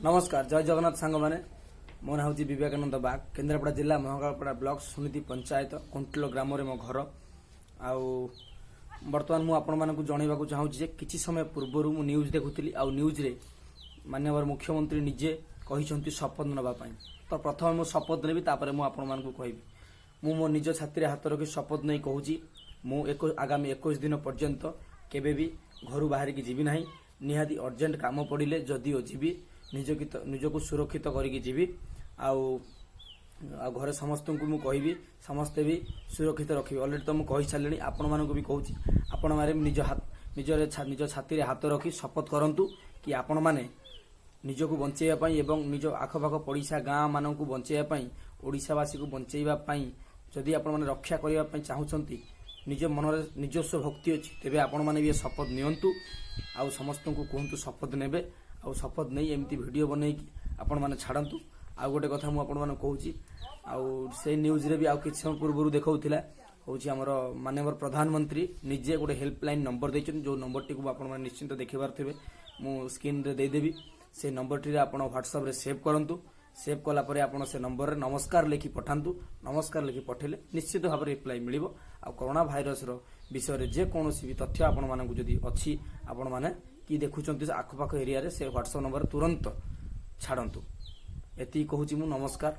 ନମସ୍କାର, ଜୟ ଜଗନ୍ନାଥ ସାଙ୍ଗମାନେ। ମୋ ନାଁ ହେଉଛି ବିବେକାନନ୍ଦ ବାଗ। କେନ୍ଦ୍ରାପଡ଼ା ଜିଲ୍ଲା ମହାକାଳପଡ଼ା ବ୍ଲକ ସୁନୀତି ପଞ୍ଚାୟତ କୁଣ୍ଟଲ ଗ୍ରାମରେ ମୋ ଘର। ଆଉ ବର୍ତ୍ତମାନ ମୁଁ ଆପଣମାନଙ୍କୁ ଜଣାଇବାକୁ ଚାହୁଁଛି ଯେ କିଛି ସମୟ ପୂର୍ବରୁ ମୁଁ ନ୍ୟୁଜ୍ ଦେଖୁଥିଲି ଆଉ ନ୍ୟୁଜ୍ରେ ମାନ୍ୟବର ମୁଖ୍ୟମନ୍ତ୍ରୀ ନିଜେ କହିଛନ୍ତି ଶପଥ ନେବା ପାଇଁ। ତ ପ୍ରଥମେ ମୁଁ ଶପଥ ନେବି, ତାପରେ ମୁଁ ଆପଣମାନଙ୍କୁ କହିବି। ମୁଁ ମୋ ନିଜ ଛାତିରେ ହାତ ରଖି ଶପଥ ନେଇ କହୁଛି, ମୁଁ ଏକ ଆଗାମୀ 21 ଦିନ ପର୍ଯ୍ୟନ୍ତ କେବେ ବି ଘରୁ ବାହାରିକି ଯିବି ନାହିଁ। ନିହାତି ଅର୍ଜେଣ୍ଟ କାମ ପଡ଼ିଲେ ଯଦିଓ ଯିବି, ନିଜକୁ ସୁରକ୍ଷିତ କରିକି ଯିବି। ଆଉ ଘରେ ସମସ୍ତଙ୍କୁ ମୁଁ କହିବି, ସମସ୍ତେ ବି ସୁରକ୍ଷିତ ରଖିବେ। ଅଲରେଡ଼ି ତ ମୁଁ କହିସାରିଲିଣି, ଆପଣମାନଙ୍କୁ ବି କହୁଛି, ଆପଣମାନେ ବି ନିଜ ହାତ ନିଜର ନିଜ ଛାତିରେ ହାତ ରଖି ଶପଥ କରନ୍ତୁ କି ଆପଣମାନେ ନିଜକୁ ବଞ୍ଚେଇବା ପାଇଁ ଏବଂ ନିଜ ଆଖପାଖ ପଡ଼ିଶା ଗାଁ ମାନଙ୍କୁ ବଞ୍ଚେଇବା ପାଇଁ, ଓଡ଼ିଶାବାସୀକୁ ବଞ୍ଚେଇବା ପାଇଁ ଯଦି ଆପଣମାନେ ରକ୍ଷା କରିବା ପାଇଁ ଚାହୁଁଛନ୍ତି, ନିଜ ମନରେ ନିଜସ୍ୱ ଭକ୍ତି ଅଛି, ତେବେ ଆପଣମାନେ ବି ଏ ଶପଥ ନିଅନ୍ତୁ ଆଉ ସମସ୍ତଙ୍କୁ କୁହନ୍ତୁ ଶପଥ ନେବେ। ଆଉ ଶପଥ ନେଇ ଏମିତି ଭିଡ଼ିଓ ବନେଇକି ଆପଣମାନେ ଛାଡ଼ନ୍ତୁ। ଆଉ ଗୋଟେ କଥା ମୁଁ ଆପଣମାନଙ୍କୁ କହୁଛି, ଆଉ ସେଇ ନ୍ୟୁଜ୍ରେ ବି ଆଉ କିଛି ସମୟ ପୂର୍ବରୁ ଦେଖାଉଥିଲା, ହେଉଛି ଆମର ମାନ୍ୟବର ପ୍ରଧାନମନ୍ତ୍ରୀ ନିଜେ ଗୋଟେ ହେଲ୍ପଲାଇନ୍ ନମ୍ବର ଦେଇଛନ୍ତି, ଯେଉଁ ନମ୍ବରଟିକୁ ଆପଣମାନେ ନିଶ୍ଚିନ୍ତ ଦେଖିପାରୁଥିବେ। ମୁଁ ସ୍କ୍ରିନ୍ରେ ଦେଇଦେବି। ସେ ନମ୍ବରଟିରେ ଆପଣ ହ୍ୱାଟ୍ସଆପ୍ରେ ସେଭ୍ କରନ୍ତୁ। ସେଭ୍ କଲା ପରେ ଆପଣ ସେ ନମ୍ବରରେ ନମସ୍କାର ଲେଖି ପଠାନ୍ତୁ। ନମସ୍କାର ଲେଖି ପଠାଇଲେ ନିଶ୍ଚିତ ଭାବରେ ରିପ୍ଲାଏ ମିଳିବ। ଆଉ କରୋନା ଭାଇରସର ବିଷୟରେ ଯେକୌଣସି ବି ତଥ୍ୟ ଆପଣମାନଙ୍କୁ ଯଦି ଅଛି, ଆପଣମାନେ କି ଦେଖୁଛନ୍ତି ସେ ଆଖପାଖ ଏରିଆରେ, ସେ ହ୍ୱାଟ୍ସଆପ୍ ନମ୍ବର ତୁରନ୍ତ ଛାଡ଼ନ୍ତୁ। ଏତିକି କହୁଛି ମୁଁ। ନମସ୍କାର।